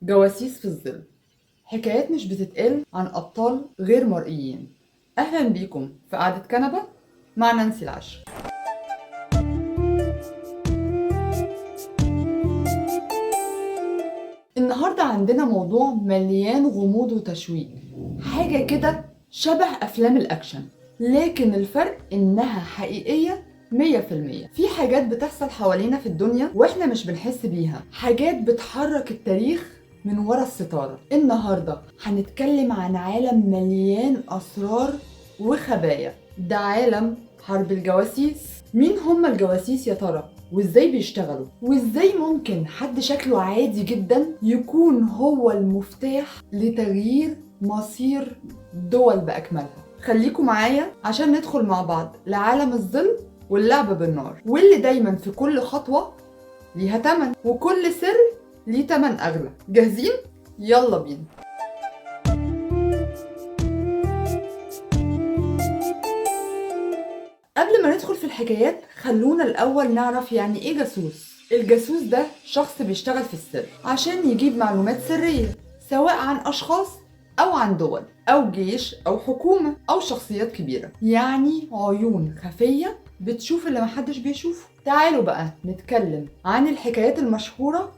جواسيس في الظل، حكايات مش بتتقال عن أبطال غير مرئيين. أهلا بيكم في قعدة كنبة مع نانسي العشر. النهاردة عندنا موضوع مليان غموض وتشويق، حاجة كده شبه أفلام الأكشن، لكن الفرق إنها حقيقية 100%. في حاجات بتحصل حوالينا في الدنيا وإحنا مش بنحس بيها، حاجات بتحرك التاريخ من ورا الستارة. النهاردة هنتكلم عن عالم مليان أسرار وخبايا، ده عالم حرب الجواسيس. مين هم الجواسيس يا ترى؟ وازاي بيشتغلوا؟ وازاي ممكن حد شكله عادي جدا يكون هو المفتاح لتغيير مصير دول بأكملها؟ خليكم معايا عشان ندخل مع بعض لعالم الظل واللعب بالنار، واللي دايما في كل خطوة ليها تمن وكل سر ليه تمن أغلى. جاهزين؟ يلا بينا. قبل ما ندخل في الحكايات خلونا الأول نعرف يعني إيه جاسوس. الجاسوس ده شخص بيشتغل في السر عشان يجيب معلومات سرية، سواء عن أشخاص أو عن دول أو جيش أو حكومة أو شخصيات كبيرة، يعني عيون خفية بتشوف اللي محدش بيشوفه. تعالوا بقى نتكلم عن الحكايات المشهورة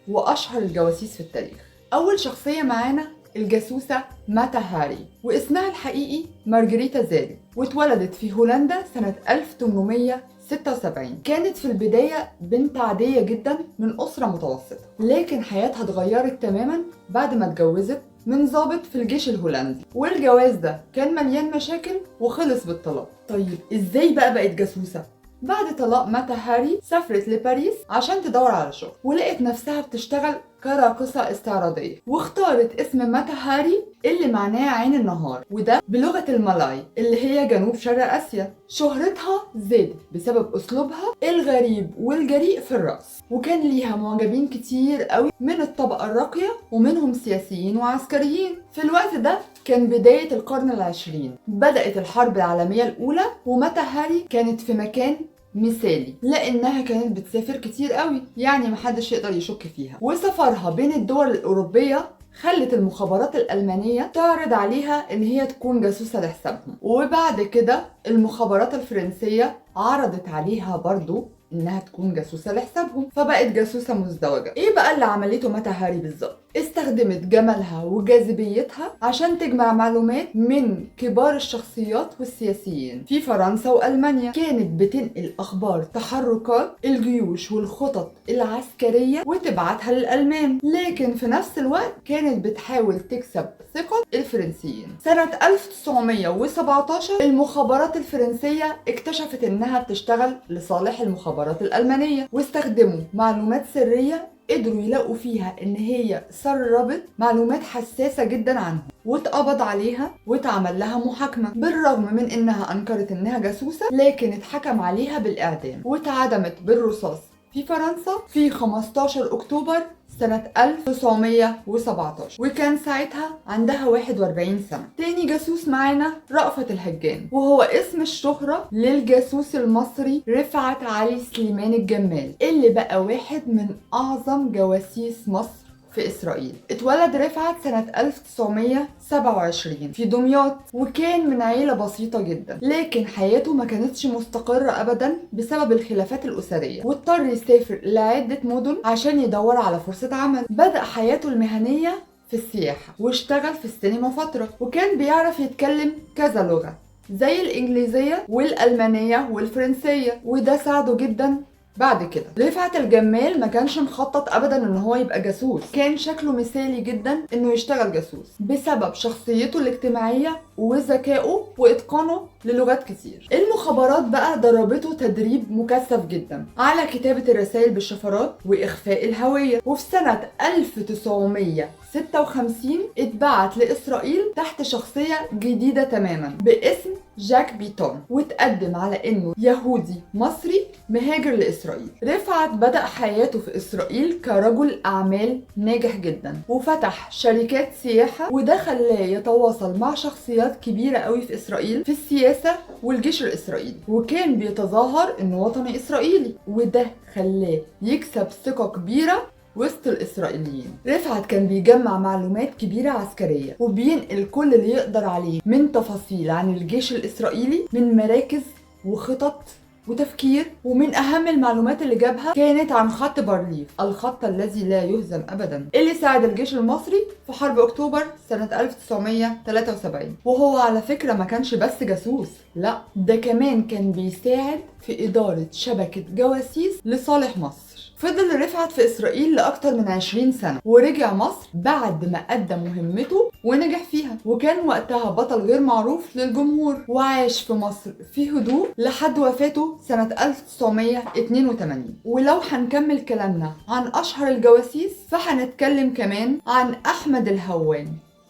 وأشهر الجواسيس في التاريخ. أول شخصية معانا الجاسوسة ماتا هاري، واسمها الحقيقي مارجريتا زاري، واتولدت في هولندا سنة 1876. كانت في البداية بنت عادية جدا من أسرة متوسطة، لكن حياتها اتغيرت تماما بعد ما اتجوزت من ضابط في الجيش الهولندي، والجواز ده كان مليان مشاكل وخلص بالطلاق. طيب ازاي بقى بقت جاسوسة؟ بعد طلاق ماتا هاري سافرت لباريس عشان تدور على شغل، ولقت نفسها بتشتغل كراقصة استعراضية، واختارت اسم ماتا هاري اللي معناه عين النهار، وده بلغة المالاي اللي هي جنوب شرق آسيا. شهرتها زادت بسبب أسلوبها الغريب والجريء في الرقص، وكان ليها معجبين كتير قوي من الطبقة الراقية ومنهم سياسيين وعسكريين. في الوقت ده كان بداية القرن العشرين، بدأت الحرب العالمية الأولى، وماتا هاري كانت في مكان مثالي لانها كانت بتسافر كتير قوي، يعني محدش يقدر يشك فيها. وسفرها بين الدول الأوروبية خلت المخابرات الألمانية تعرض عليها ان هي تكون جاسوسة لحسابهم، وبعد كده المخابرات الفرنسية عرضت عليها برضو انها تكون جاسوسة لحسابهم، فبقت جاسوسة مزدوجة. ايه بقى اللي عملته ماتا هاري بالظبط؟ استخدمت جمالها وجاذبيتها عشان تجمع معلومات من كبار الشخصيات والسياسيين في فرنسا وألمانيا. كانت بتنقل أخبار تحركات الجيوش والخطط العسكرية وتبعتها للألمان، لكن في نفس الوقت كانت بتحاول تكسب ثقة الفرنسيين. سنة 1917 المخابرات الفرنسية اكتشفت انها بتشتغل لصالح المخابرات الألمانية، واستخدموا معلومات سرية قدروا يلاقوا فيها ان هي سربت معلومات حساسة جدا عنهم، واتقبض عليها واتعمل لها محاكمة. بالرغم من انها انكرت انها جاسوسة، لكن اتحكم عليها بالاعدام واتعدمت بالرصاص في فرنسا في 15 اكتوبر سنة 1917، وكان ساعتها عندها 41 سنة. تاني جاسوس معانا رأفت الهجان، وهو اسم الشهرة للجاسوس المصري رفعت علي سليمان الجمال، اللي بقى واحد من أعظم جواسيس مصر في إسرائيل. اتولد رفعت سنة 1927 في دمياط، وكان من عيلة بسيطة جدا، لكن حياته ما كانتش مستقرة أبدا بسبب الخلافات الأسرية، واضطر يسافر لعدة مدن عشان يدور على فرصة عمل. بدأ حياته المهنية في السياحة، واشتغل في السينما فترة، وكان بيعرف يتكلم كذا لغة زي الإنجليزية والألمانية والفرنسية، وده ساعده جدا بعد كده. رفعت الجمال ما كانش مخطط ابدا ان هو يبقى جاسوس، كان شكله مثالي جدا انه يشتغل جاسوس بسبب شخصيته الاجتماعية وذكائه واتقانه للغات كتير. المخابرات بقى دربته تدريب مكثف جدا على كتابة الرسائل بالشفرات واخفاء الهوية، وفي سنة 1956 اتبعت لإسرائيل تحت شخصية جديدة تماما باسم جاك بيتون، واتقدم على انه يهودي مصري مهاجر لإسرائيل. رفعت بدأ حياته في إسرائيل كرجل أعمال ناجح جدا، وفتح شركات سياحة، وده خلاه يتواصل مع شخصيات كبيرة قوي في إسرائيل في السياسة والجيش الإسرائيلي، وكان بيتظاهر انه وطني إسرائيلي، وده خلاه يكسب ثقة كبيرة وسط الإسرائيليين. رفعت كان بيجمع معلومات كبيرة عسكرية وبينقل كل اللي يقدر عليه من تفاصيل عن الجيش الإسرائيلي، من مراكز وخطط وتفكير. ومن أهم المعلومات اللي جابها كانت عن خط بارليف، الخط الذي لا يهزم أبدا، اللي ساعد الجيش المصري في حرب أكتوبر سنة 1973. وهو على فكرة ما كانش بس جاسوس، لا ده كمان كان بيساعد في إدارة شبكة جواسيس لصالح مصر. فضل رفعت في إسرائيل لأكتر من 20 سنة ورجع مصر بعد ما أدى مهمته ونجح فيها، وكان وقتها بطل غير معروف للجمهور، وعاش في مصر في هدوء لحد وفاته سنة 1982. ولو هنكمل كلامنا عن أشهر الجواسيس فهنتكلم كمان عن أحمد الهوان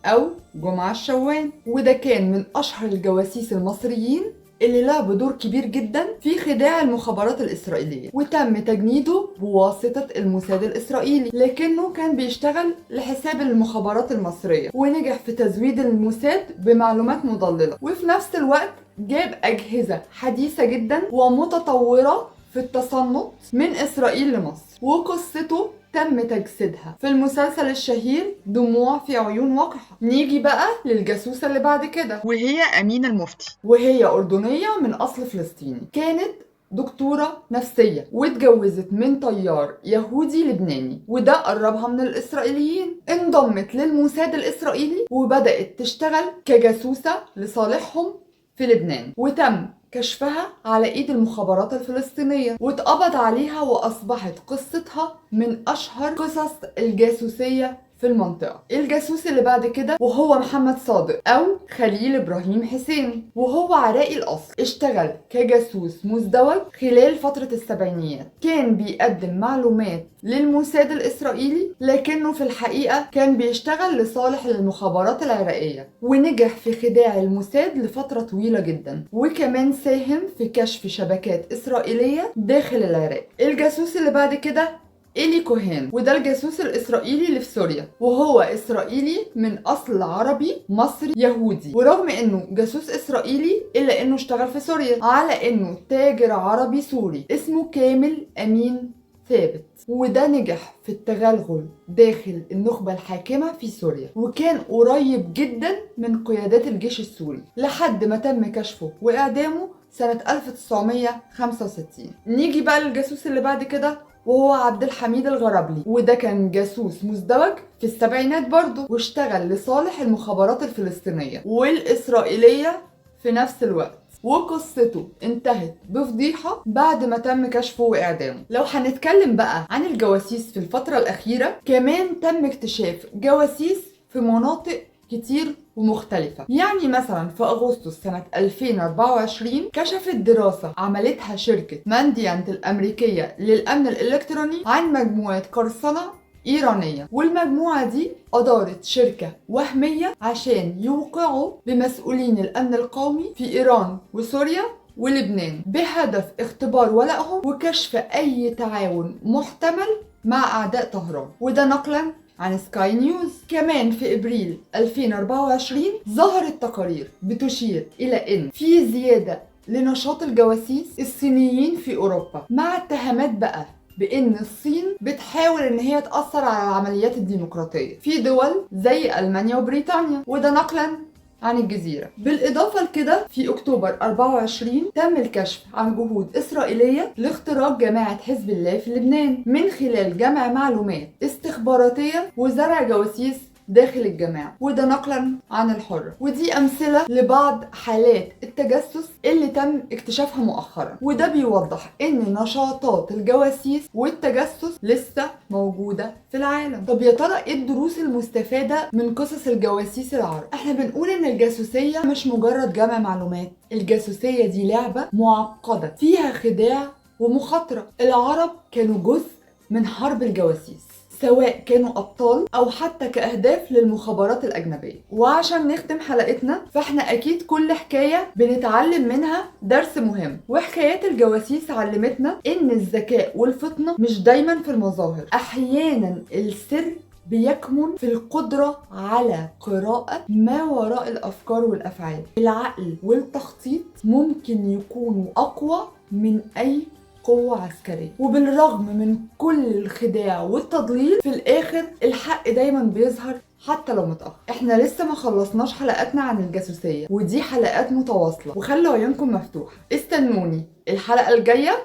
أو جمعة الشوان، وده كان من أشهر الجواسيس المصريين اللي لعب دور كبير جدا في خداع المخابرات الإسرائيلية، وتم تجنيده بواسطة الموساد الإسرائيلي، لكنه كان بيشتغل لحساب المخابرات المصرية ونجح في تزويد الموساد بمعلومات مضللة، وفي نفس الوقت جاب أجهزة حديثة جدا ومتطورة في التصنت من إسرائيل لمصر. وقصته تم تجسيدها في المسلسل الشهير دموع في عيون وقحة. نيجي بقى للجاسوسة اللي بعد كده، وهي أمينة المفتي، وهي أردنية من أصل فلسطيني، كانت دكتورة نفسية واتجوزت من طيار يهودي لبناني، وده قربها من الإسرائيليين. انضمت للموساد الإسرائيلي وبدأت تشتغل كجاسوسة لصالحهم في لبنان، وتم كشفها على ايد المخابرات الفلسطينية واتقبض عليها، واصبحت قصتها من اشهر قصص الجاسوسية في المنطقة. الجاسوس اللي بعد كده وهو محمد صادق أو خليل إبراهيم حسين، وهو عراقي الأصل، اشتغل كجاسوس مزدوج خلال فترة السبعينيات، كان بيقدم معلومات للموساد الإسرائيلي لكنه في الحقيقة كان بيشتغل لصالح المخابرات العراقية، ونجح في خداع الموساد لفترة طويلة جدا، وكمان ساهم في كشف شبكات إسرائيلية داخل العراق. الجاسوس اللي بعد كده إيلي كوهين، وده الجاسوس الإسرائيلي اللي في سوريا، وهو إسرائيلي من أصل عربي مصري يهودي، ورغم إنه جاسوس إسرائيلي إلا إنه اشتغل في سوريا على إنه تاجر عربي سوري اسمه كامل أمين ثابت، وده نجح في التغلغل داخل النخبة الحاكمة في سوريا، وكان قريب جدا من قيادات الجيش السوري لحد ما تم كشفه وإعدامه سنة 1965. نيجي بقى للجاسوس اللي بعد كده وهو عبد الحميد الغرابلي، وده كان جاسوس مزدوج في السبعينات برضه، واشتغل لصالح المخابرات الفلسطينية والإسرائيلية في نفس الوقت، وقصته انتهت بفضيحة بعد ما تم كشفه وإعدامه. لو هنتكلم بقى عن الجواسيس في الفترة الأخيرة، كمان تم اكتشاف جواسيس في مناطق كتير ومختلفة. يعني مثلا في أغسطس سنة 2024 كشفت دراسة عملتها شركة مانديانت الأمريكية للأمن الإلكتروني عن مجموعة قرصنة إيرانية، والمجموعة دي أدارت شركة وهمية عشان يوقعوا بمسؤولين الأمن القومي في إيران وسوريا ولبنان بهدف اختبار ولائهم وكشف أي تعاون محتمل مع أعداء طهران، وده نقلا عن سكاي نيوز. كمان في إبريل 2024 ظهرت تقارير بتشير إلى إن في زيادة لنشاط الجواسيس الصينيين في أوروبا، مع اتهامات بقى بإن الصين بتحاول إن هي تأثر على العمليات الديمقراطية في دول زي ألمانيا وبريطانيا، وده نقلا عن الجزيرة. بالإضافة لكده في أكتوبر 24 تم الكشف عن جهود إسرائيلية لاختراق جماعة حزب الله في لبنان من خلال جمع معلومات استخباراتية وزرع جواسيس داخل الجماعة، وده نقلا عن الحرة. ودي أمثلة لبعض حالات التجسس اللي تم اكتشافها مؤخرا، وده بيوضح إن نشاطات الجواسيس والتجسس لسه موجودة في العالم. طب يا ترى إيه الدروس المستفادة من قصص الجواسيس العرب؟ احنا بنقول إن الجاسوسية مش مجرد جمع معلومات، الجاسوسية دي لعبة معقدة فيها خداع ومخاطرة. العرب كانوا جزء من حرب الجواسيس، سواء كانوا أبطال أو حتى كأهداف للمخابرات الأجنبية. وعشان نختم حلقتنا فإحنا أكيد كل حكاية بنتعلم منها درس مهم، وحكايات الجواسيس علمتنا إن الذكاء والفطنة مش دايما في المظاهر، أحيانا السر بيكمن في القدرة على قراءة ما وراء الأفكار والأفعال. العقل والتخطيط ممكن يكونوا أقوى من أي قوة عسكرية. وبالرغم من كل الخداع والتضليل، في الآخر الحق دايما بيظهر حتى لو متأخر. احنا لسه ما خلصناش حلقاتنا عن الجاسوسية، ودي حلقات متواصلة، وخلوا عيونكم مفتوحة. استنوني الحلقة الجاية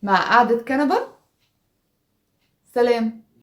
مع قعدة كنبة. سلام.